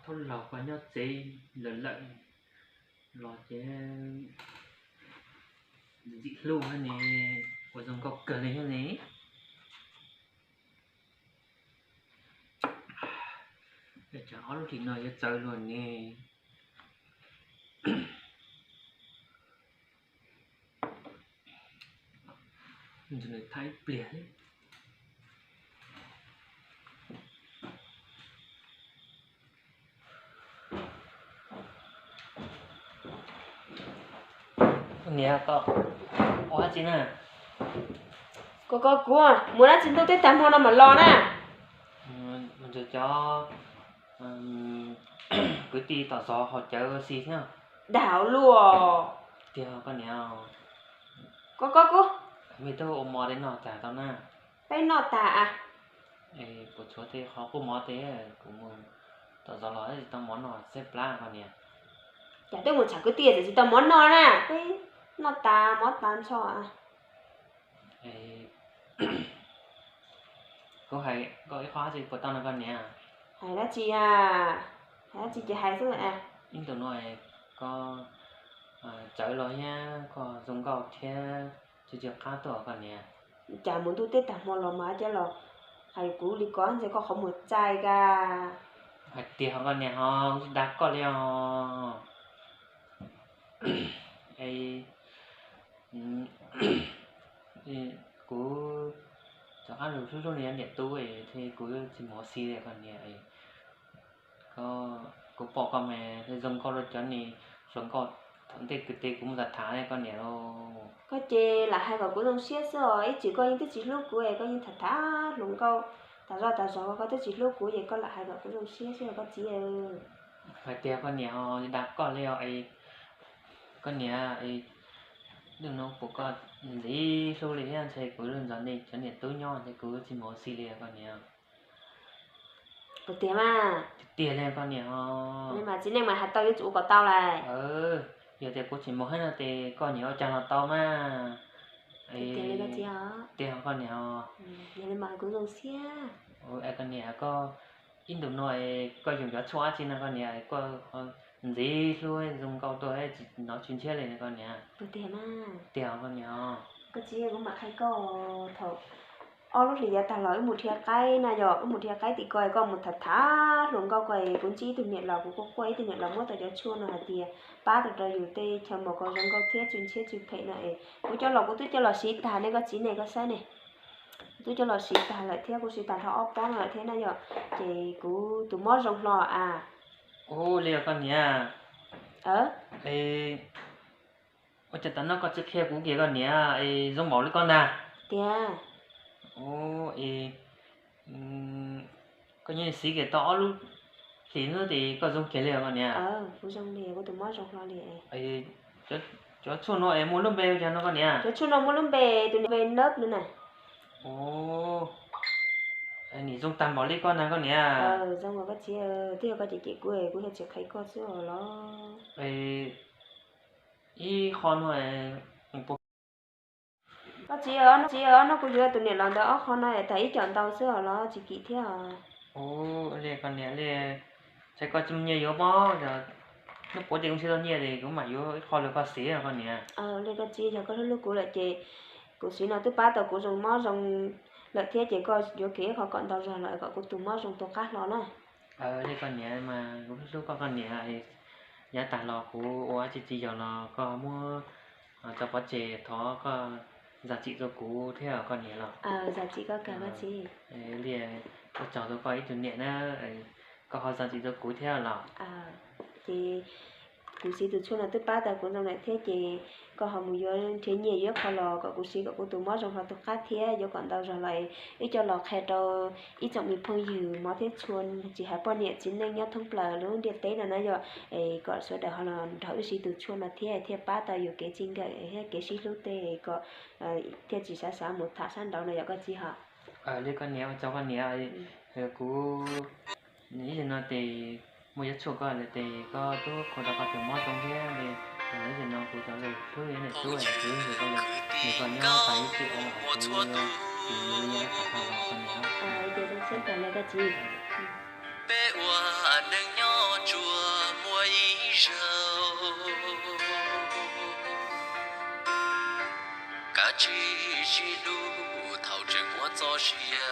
Thaum laus koj nyob tsev lawm lawm los ces ntxim hlub thiab ne, ua zoo nkauj kawg li thiab ne. Tsam ob lub hlis no yuav txawv luag ne. Nws tham ib pliag. Niam, koj ua dab tsi na? Koj, koj, kuv mus dab tsi ntuj teb tag hmo no mam los na. Mus nrog cov kwv tij tom zos haus cawv ua si thiab. Dag luaj. Tiag koj niam. Koj, koj, kuv, me tub ua mov tej noj tag tau na? Peb noj tag a. Kuv tshuav tej qhov kub mov tej, kuv mus tom zos los tsis tau mov noj xeb plab koj niam. Cas twb mus tsham kwv tij txawm tsis tau mov noj na? Peb noj tas mov tas ntsho. Kuv hais koj ib qho dab tsi puas tau no koj niam? Hais dab tsi a? Hais dab tsi ces hais xwb. Ib ntus no koj tsawv los thiab koj zoo nkauj thiab tsw tsw qab tuaj koj niam. Cas mus ntuj teb tag hmo los mas cov los hais kuv li ko ntxhi koj qhov muag txaij ka. Hais tiag ho koj niam ho, kuv tsis dag koj li os. Kuv rov qab lug hlub hlub li niam tub es kuv tsis mus ua si li koj niam. Kuv pom koj mas zoo nkauj rau cov niag hluas nkauj thaum ntej kwv tij kuv muab tham tham koj niam lauj. Koj ces lam hais kom kuv zoo siab xwb os, ib txwm koj yeej twb tsis hlub kuv es koj yeej tham tham hluas nkauj tas zoj tas zog, koj twb tsis hlub kuv ces koj lam hais kom kuv zoo siab xwb os koj txiv. Hais tias koj niam ho dag koj li os. Koj niam, hnub no kuv koj ntxim hlub li thiab ntshe kuv lug nrog nej cov niam tub nyob ces kuv tsis mus ua si li koj niam. Tiag tiag mas. Tiag tiag li koj niam. Mas txiv neej mas hais tau yuav tsum ua kom tau lawm. Yog tias kuv tsis mus thiab no ces koj niam ua cas los tau mas. Tiag koj niam. Koj niam, koj ib ntus no koj yuav cov tshuaj dab tsi no koj niam, koj ntxim hlub zoo nkauj tuaj tsis nov tsw ntshiab li koj niam. Tiag koj niam. Koj txiv, kuv mam qhia koj, thaum ob lub hlis yav tag los wb mus dhia qaib na, yog wb mus dhia qaib tim ko koj mus tham tham hluas nkauj ko es kuv ntsib ib tug niam laus, kuv quaj quaj ib tug niam laus muab tau cov tshuaj no hais tias pab tau rau yus tej chaw mos ko zoo nkauj thiab tsw ntshiab tsw phem no es kuv coj los, kuv twb coj los siv tag ne koj txiv ne koj saib ne. Kuv twb coj los siv tag lawm thiab kuv siv tag dhau ob pob no lawm thiab na yom, ces kuv tus mob zoo hlo a. Ua li koj niam. Ua cas tam no koj tsis qhia kuv kiag koj niam, zoo npaum li koj ntag. Tiag. Koj yeej siv kiag tau ob lub hlis xwb ces koj zoo kiag li koj niam. Kuv zoo li, kuv tus mob zoo hlo li. Cov tshuaj no es muaj lub npe ua cas no koj niam? Cov tshuaj no muaj lub npe, tus niam npe Nab no na. Nim zoo tag npaum li koj ntag koj niam. Zoo koj txiv, twb yog koj cem cem kuv, kuv thiaj tsis qhia koj xwb os los. Ib qho no, koj txiv, txiv, ob hnub kuv yuav tus niam laus ntawd ob qho no tag ib co ntau xwb os los tsis kim thiab os. Ua li koj niam li, txhais koj tsis muaj nyiaj yuav pob, hnub puav ces kuv ntshe tau nyiaj ces kuv mam yuav ib qho rau koj siv koj niam. Li koj txiv, yog koj hlub hlub kuv lawm ces kuv siv no twb pab tau kuv zoo mob zoo lawm thiab ces koj yuav kiag ib qho kom ntau zog los kom kuv tus mob zoo tu qab hlo na. Li koj niam mas kuv hlub hlub koj koj niam, yav tag los kuv ua tsis tsis yog los koj muab tso pov tseg, thov koj zam txim rau kuv thiab koj niam los. Zam txim koj kawg koj txiv. Li, ua tsaug rau koj ib tug niam na, koj ho zam txim rau kuv thiab los. Ces kuv siv tus tshuaj no twb pab tau kuv zoo lawm thiab ces koj ho mus yuav nrhiav nyiaj yuav ib qho los kom kuv siv kom kuv tus mob zoo hlo tu qab thiab yuav kom ntau zog los wb coj los qhia rau ib tsoom me phooj ywg mov thiab tshua, tsis hais poj niam txiv neej nyob thoob plaws lub ntiaj teb no na yom, es kom sawv daws ho los nrog wb siv tus tshuaj no thiab thiaj pab tau yus kev txij nkawm thiab kev sib hlub tej kom thiaj tsis xav xav mus tham sab nraud no yom koj txiv hos. Li koj niam, ua tsaug koj niam. Kuv ib zaug no ces muaj cov tshuaj koj lawm ces koj tub qhuas rau koj tus mob zoo thiab li. Ib zaug no kuv cov lus hlub yog niam tub es kuv hlub koj li, nws koj nyob tas ib txhis los kuv yuav tiv li nyob tas koj los koj niam. Ces zoo siab kawg li koj txiv. Peb ua neej nyob tsuas muaj ib zaug, kav tsij sib hlub thaum tseem muaj txoj sia.